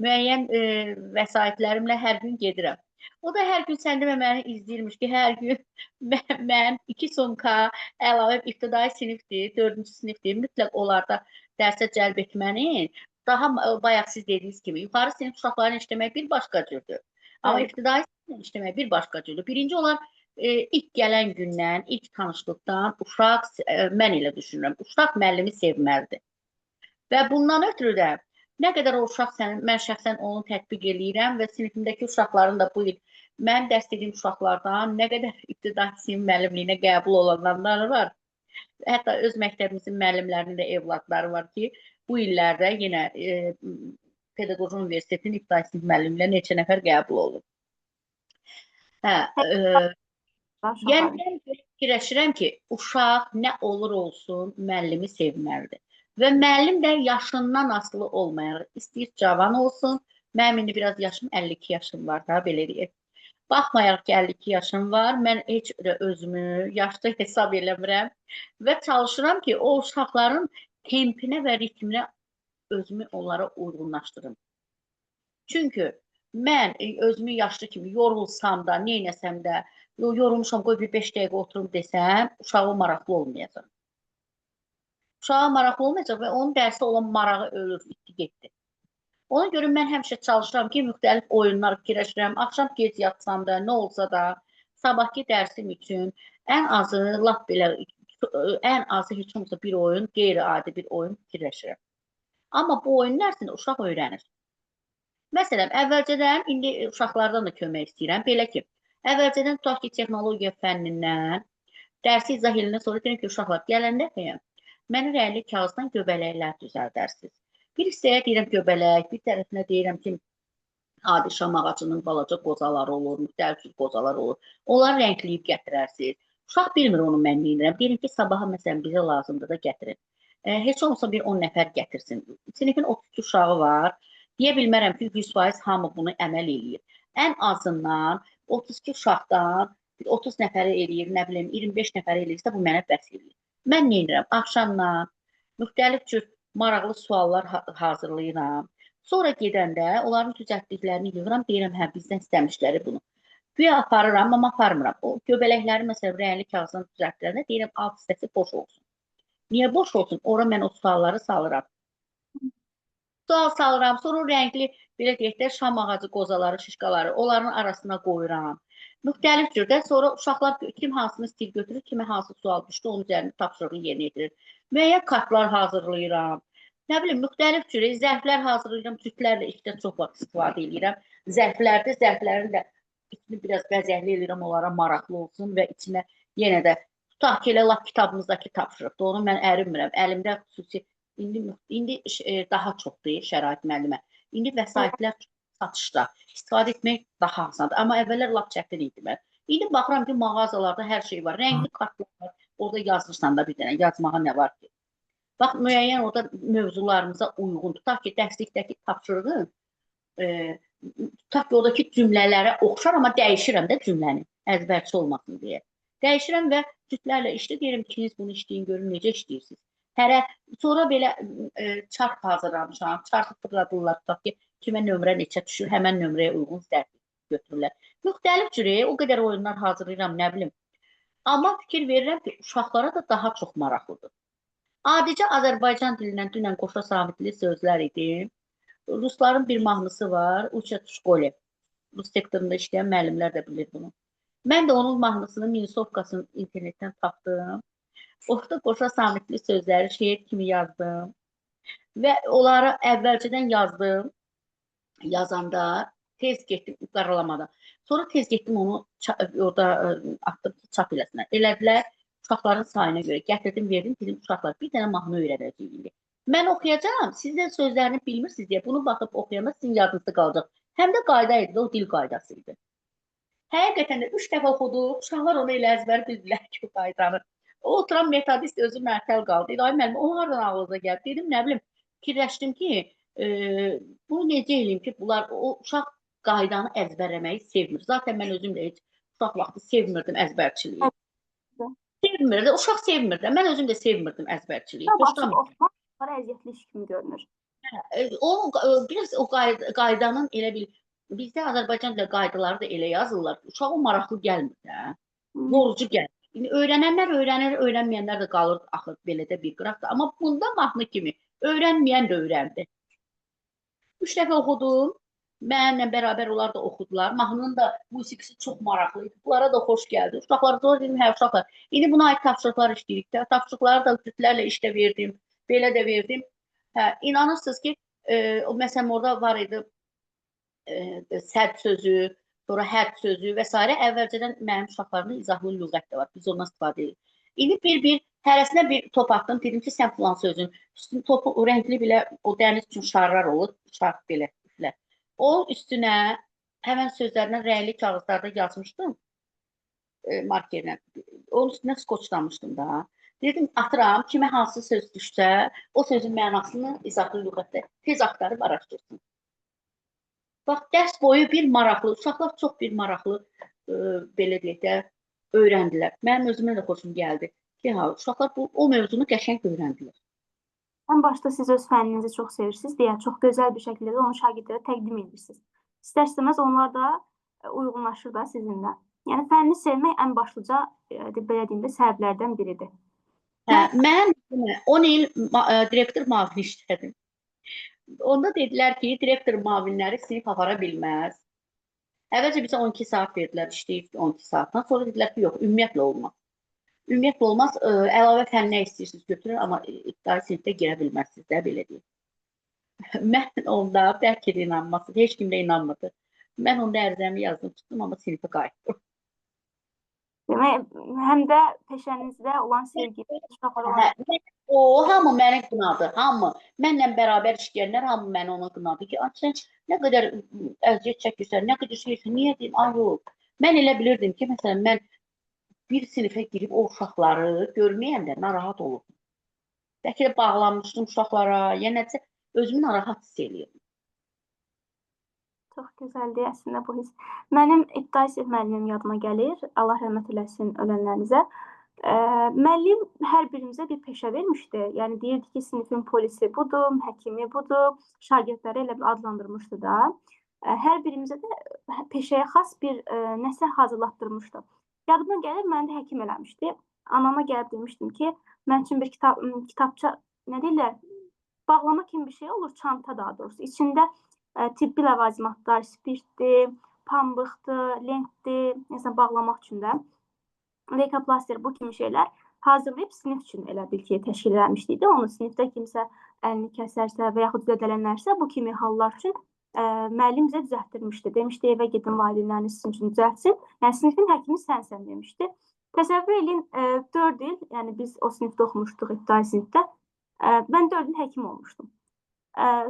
S5: müəyyən vəsaitlərimlə hər gün gedirəm. O da hər gün sən demə məni izləyirmiş ki, hər gün mən 2 sumka əlavə ibtidai sinifdir, 4-cü sinifdir, mütləq onlarda dərsə cəlb etmənin daha bayaq siz dediyiniz kimi yuxarı sinif uşaqlarla işləmək bir başqa cürdür. Amma ibtidai siniflə işləmək bir başqa cürdür. Birinci olan ilk gələn gündən, ilk tanışlıqdan uşaq, mən elə düşünürəm, uşaq müəllimi sevməlidir. Və bundan ötürü də nə qədər o uşaq sənin, mən şəxsən onu tətbiq eləyirəm və sinifimdəki uşaqların da bu il mən dərs dediyim uşaqlardan nə qədər ibtidai sinif müəllimliyinə qəbul olanlar var. Hətta öz məktəbimizin müəllimlərinin də evladları var ki, Bu illərdə yenə Pedaqoji Universitetinin ibtidai sinif müəllimləri neçə nəfər qəbul olub. Hə, yəni mən fikirləşirəm ki, uşaq nə olur olsun müəllimi sevməlidir. Və müəllim də yaşından asılı olmayaraq, istəyir cavan olsun. Mənim indi biraz yaşım 52 yaşım var da, belə deyək. Baxmayaraq ki, 52 yaşım var, mən heç özümü yaşlı hesab eləmirəm və çalışıram ki, o uşaqların tempinə və ritminə özümü onlara uyğunlaşdırım. Çünki mən özümü yaşlı kimi yorulsam da, neynəsəm də, yorulmuşam, qoy bir 5 dəqiqə oturum desəm, uşağa maraqlı olmayacaq. Uşağa maraqlı olmayacaq və onun dərsə olan marağı ölür, itdi, getdi. Ona görə mən həmişə çalışıram ki, müxtəlif oyunlar fikirləşirəm. Axşam gec yatsam da, nə olsa da, sabahki dərsim üçün ən azı, lap belə, ən azı heç olmasa bir oyun, qeyri-adi bir oyun fikirləşirəm. Amma bu oyun ərzində uşaq öyrənir. Məsələn, əvvəlcədən, indi uşaqlardan da kömək istəyirəm. Belə ki, əvvəlcədən tutaq ki, texnologiya fənnindən dərsi izah eləndən sonra deyirəm ki, uşaqlar, gələn dəfəyə mənə rəngli kağızdan göbələklər düzəldərsiniz. Bir hissəyə deyirəm göbələk, bir tərəfinə deyirəm ki, adi şam ağacının balaca qozaları olur, müxtəlif cür qozalar olur. Onları rəngləyib gətirərsiniz. Uşaq bilmir onu mən neyirəm. Deyirəm ki, sabaha məsələn bizə lazımdır da gətirin. Heç olmasa bir 10 nəfər gətirsin. Sinifin 32 uşağı var. Deyə bilmərəm ki, 100% hamı bunu əməl eləyir. Ən azından 32 uşaqdan 30 nəfəri eləyir, nə bilim 25 nəfəri eləyirsə bu mənə bəs eləyir. Mən neyirəm? Axşamdan müxtəlif cür maraqlı suallar hazırlayıram. Sonra gedəndə onların düzəltdiklərini yığıram, deyirəm, hə, bizdən istəmişləri bunu. Güya aparıram, amma aparmıram. O göbələkləri məsələn rəngli kağızdan düzəltdirəndə deyirəm, alt hissəsi boş olsun. Niyə boş olsun? Ora mən o sualları salıram. Sual salıram, sonra o rəngli, belə deyək də, şam ağacı qozaları, şişkaları onların arasına qoyuram. Müxtəlif cürdə sonra uşaqlar kim hansını istəyir götürür, kimə hansı sual düşdü, onun üzərində tapşırığı yerinə yetirir. Müəyyən kartlar hazırlayıram. Nə bilim, müxtəlif cür zərflər hazırlayıram, cütlərlə işdə çox vaxt istifadə edirəm. Zərflərdə, zərflərin də içini biraz bəzəkli eləyirəm, onlara maraqlı olsun və içinə yenə də tutaq ki, elə lap kitabımızdakı tapşırıqdır. Onu mən ərinmirəm. Əlimdə xüsusi indi daha çoxdur şərait müəllimə. İndi vəsaitlər satışda istifadə etmək daha asandır. Amma əvvəllər lap çətin idi mən. İndi baxıram ki, mağazalarda hər şey var. Rəngli kartlar var. Orada yazırsan da bir dənə, yazmağa nə var ki? Bax, müəyyən orada mövzularımıza uyğun. Tutaq ki, dərslikdəki tapşırığı, tutaq ki, oradakı cümlələrə oxşar, amma dəyişirəm də cümləni, əzbərçi olmasın deyə. Dəyişirəm və cütlərlə işlə deyirəm, ikiniz bunu işləyin, görün necə işləyirsiniz. Hərə, sonra belə çarx hazırlamışam, çarxı fırladırlar, tutaq ki, kimə nömrə neçə düşür, həmən nömrəyə uyğun zərf götürürlər. Müxtəlif cür, o qədər oyunlar hazırlayıram, nə bilim. Amma fikir verirəm ki, uşaqlara da daha çox maraqlıdır. Adicə Azərbaycan dilindən dünən qoşa sabitli sözlər idi. Rusların bir mahnısı var, Uçat şkole. Rus sektorunda işləyən müəllimlər də bilir bunu. Mən də onun mahnısını, minisovkasını internetdən tapdım. Orada qoşa samitli sözləri şeir kimi yazdım. Və onlara əvvəlcədən yazdım. Yazanda tez getdim, qaralamadan. Sonra tez getdim onu orada atdım ki, çap eləsinlər. Elədilər uşaqların sayına görə. Gətirdim, verdim, dedim uşaqlar bir dənə mahnı öyrənəcəyik indi. Mən oxuyacağam, siz də sözlərini bilmirsiniz deyə bunu baxıb oxuyanda sizin yadınızda qalacaq. Həm də qayda idi, o dil qaydası idi. Həqiqətən də 3 dəfə oxuduq, uşaqlar onu elə əzbər bildilər ki, o qaydanı. O oturan metodist özü mərtəl qaldı. Dedi, ay müəllim, o hardan ağlınıza gəldi? Dedim, nə bilim, fikirləşdim ki, bunu necə eləyim ki, bunlar, o uşaq qaydanı əzbərləməyi sevmir. Zaten mən özüm də heç uşaq vaxtı sevmirdim əzbərçiliyi. Sevmirdi, uşaq sevmirdi. Mən özüm də sevmirdim əzbərçiliyi.
S1: Oxumaq əziyyətli iş kimi görünür.
S5: O, biraz o qaydanın elə bil, bizdə Azərbaycan dilində qaydaları da elə yazırlar ki, uşağa maraqlı gəlmir də, yorucu gəlmir. İndi öyrənənlər öyrənir, öyrənməyənlər də qalır axır belə də bir qıraqda. Amma bunda mahnı kimi öyrənməyən də öyrəndi. 3 dəfə oxudum. Mənimlə bərabər onlar da oxudular. Mahnının da musiqisi çox maraqlı idi. Bunlara da xoş gəldi. Uşaqlar zor dedim, hə uşaqlar. İndi buna aid tapşırıqlar işləyirik də. Tapşırıqları da cütlərlə işdə verdim. Belə də verdim. Hə, inanırsınız ki, məsələn orada var idi sədd sözü, sonra hədd sözü və s. Əvvəlcədən mənim uşaqlarımda izahlı lüğət də var. Biz ondan istifadə edirik. İndi bir-bir Hərəsinə bir top atdım. Dedim ki, sən filan sözün üstün topu o rəngli belə o dəniz üçün şarlar olur, şar belə üflə. O üstünə həmən sözlərlə rəngli kağızlarda yazmışdım markerlə. Onun üstünə skoçlamışdım da. Dedim, atıram, kimə hansı söz düşsə, o sözün mənasını izahlı lüğətdə tez axtarıb araşdırsın. Bax, dərs boyu bir maraqlı, uşaqlar çox bir maraqlı, belə deyək də, öyrəndilər. Mənim özümə də xoşum gəldi ki, ha, uşaqlar o mövzunu qəşəng öyrəndilər.
S1: Ən başda siz öz fənninizi çox sevirsiniz deyə çox gözəl bir şəkildə də onu şagirdlərə təqdim edirsiniz. İstər-istəməz onlar da uyğunlaşır da sizinlə. Yəni fənni sevmək ən başlıca belə deyim də səbəblərdən biridir.
S5: Hə, mən 10 il direktor müavini işlədim. Onda dedilər ki, direktor müavinləri sinif apara bilməz. Əvvəlcə bizə 12 saat verdilər, işləyib 12 saatdan. Sonra dedilər ki, yox, ümumiyyətlə olmaz. Ümumiyyətlə olmaz, əlavə fən nə istəyirsiniz götürün, amma ibtidai sinifdə girə bilməzsiniz də, belə deyim. Mən onda bəlkə də inanmazsınız, heç kim də inanmırdı. Mən onda ərizəmi yazdım, tutdum, amma sinifə qayıtdım.
S1: Demək, həm də peşənizdə olan sevgi, uşaqlara olan...
S5: O, hamı məni qınadı, hamı. Mənlə bərabər işləyənlər hamı məni ona qınadı ki, sən nə qədər əziyyət çəkirsən, nə qədər şeysən, niyə deyim, ay yox. Mən elə bilirdim ki, məsələn, mən bir sinifə girib o uşaqları görməyəndə narahat olurdum. Bəlkə də bağlanmışdım uşaqlara, yəni özümü narahat hiss eləyirdim.
S1: Çox gözəldir əslində bu his. Mənim ibtidai sinif müəllimim yadıma gəlir. Allah rəhmət eləsin ölənlərinizə. Müəllim hər birimizə bir peşə vermişdi. Yəni deyirdi ki, sinifin polisi budur, həkimi budur, şagirdləri elə bir adlandırmışdı da. Hər birimizə də peşəyə xas bir nəsə hazırlatdırmışdı. Yadıma gəlir, məni də həkim eləmişdi. Anama gəlib demişdim ki, mən üçün bir kitabça, nə deyirlər, bağlama kimi bir şey olur, çanta daha doğrusu. İçində tibbi ləvazimatlar, spirtdir, pambıqdır, lentdir, məsələn, bağlamaq üçün də, leykoplaster, bu kimi şeylər hazırlayıb sinif üçün elə bil ki, təşkil eləmişdik. Onu sinifdə kimsə əlini kəsərsə və yaxud zədələnərsə, bu kimi hallar üçün müəllim bizə düzəltdirmişdi. Demişdi, evə gedin, valideynləriniz sizin üçün düzəltsin. Yəni, sinifin həkimi sənsən demişdi. Təsəvvür edin, 4 il, yəni biz o sinifdə oxumuşduq, ibtidai sinifdə. Mən 4 il həkim olmuşdum.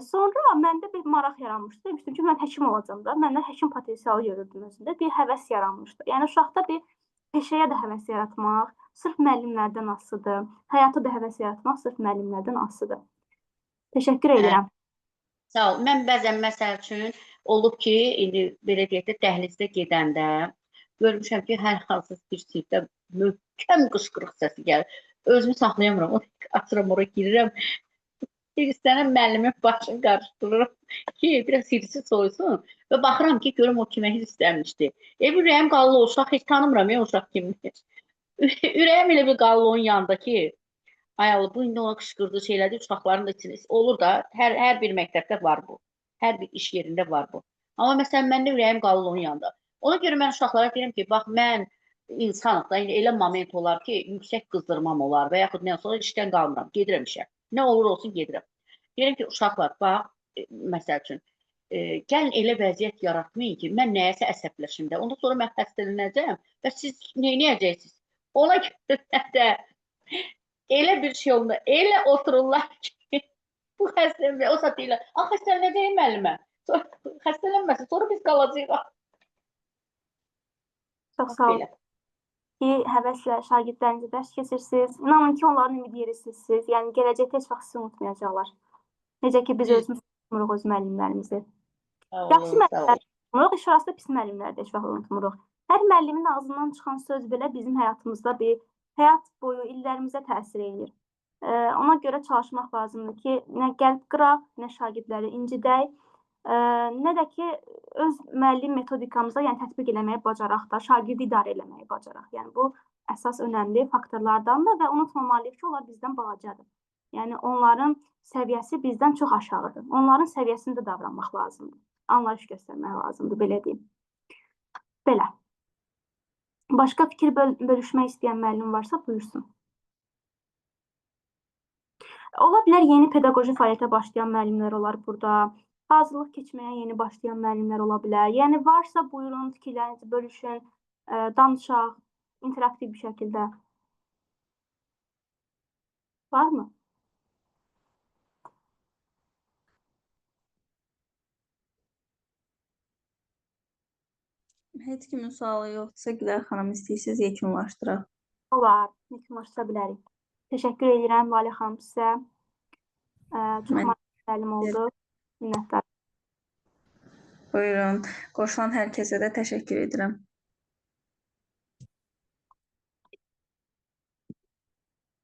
S1: Sonra məndə bir maraq yaranmışdı. Demişdim ki, mən həkim olacağam da. Məndə həkim potensialı görürdüm özümdə. Bir həvəs yaranmışdı. Yəni, uşaqda bir peşəyə də həvəs yaratmaq sırf müəllimlərdən asılıdır. Həyata da həvəs yaratmaq sırf müəllimlərdən asılıdır. Təşəkkür edirəm.
S5: Sağ ol. Mən bəzən məsəl üçün olub ki, indi belə deyək də, dəhlizdə gedəndə görmüşəm ki, hər hansı bir sinifdə möhkəm qışqırıq səsi gəlir. Özümü saxlayamıram. Açıram, ora girirəm. İstənən müəllimin başını qarışdırıram ki, biraz hirsi soysun və baxıram ki, görüm o kimə hirslənmişdi. Ürəyim qallı o uşaq, heç tanımıram ya, uşaq kimdir. Ürəyim elə bir qallı onun yanında ki, ay Allah, bu indi ona qışqırdı, şeylədi, uşaqların da içində olur da, hər bir məktəbdə var bu. Hər bir iş yerində var bu. Amma məsələn, məndə ürəyim qallı onun yanında. Ona görə mən uşaqlara deyirəm ki, bax, mən insanıq da, indi elə moment olar ki, yüksək qızdırmam olar və yaxud nə olsa işdən qalmıram, gedirəm işə. Nə olur olsun gedirəm. Deyirəm ki, uşaqlar, bax, məsəl üçün, gəlin elə vəziyyət yaratmayın ki, mən nəyəsə əsəbləşim də, ondan sonra mən xəstələnəcəm və siz neynəyəcəksiniz? Ona görə də elə bir şey oldu, elə otururlar ki, bu xəstələnmə, o saat deyirlər, xəstələnəcəyim müəllimə, xəstələnməsin, sonra biz qalacağıq.
S1: Çox sağ olun ki, həvəslə şagirdlərinizə dərs keçirsiniz. İnanın ki, onların ümidi yeri sizsiniz. Yəni, gələcəkdə heç vaxt sizi unutmayacaqlar. Necə ki, biz özümüz unutmuruq öz müəllimlərimizi. Yaxşı müəllimlər unutmuruq, iş orası da pis müəllimləri də heç vaxt unutmuruq. Hər müəllimin ağzından çıxan söz belə bizim həyatımızda bir həyat boyu illərimizə təsir eləyir. Ona görə çalışmaq lazımdır ki, nə qəlb qıraq, nə şagirdləri incidək, nə də ki, öz müəllim metodikamıza, yəni tətbiq eləməyi bacaraq da, şagirdi idarə eləməyi bacaraq. Yəni, bu əsas önəmli faktorlardandır və unutmamalıyıq ki, onlar bizdən balacadır. Yəni, onların səviyyəsi bizdən çox aşağıdır. Onların səviyyəsində davranmaq lazımdır. Anlayış göstərmək lazımdır, belə deyim. Belə. Başqa fikir bölüşmək istəyən müəllim varsa, buyursun. Ola bilər, yeni pedaqoji fəaliyyətə başlayan müəllimlər olar burada. Hazırlıq keçməyə yeni başlayan müəllimlər ola bilər. Yəni, varsa buyurun, fikirlərinizi bölüşün, danışaq, interaktiv bir şəkildə. Varmı?
S2: Heç kimin sualı yoxdursa, Gülər xanım, istəyirsiniz yekunlaşdıraq.
S1: Olar, yekunlaşdıra bilərik. Təşəkkür edirəm Lalə xanım sizə. Çox maraqlı təlim oldu. Minnətdaram.
S2: Buyurun. Qoşulan hər kəsə də təşəkkür edirəm.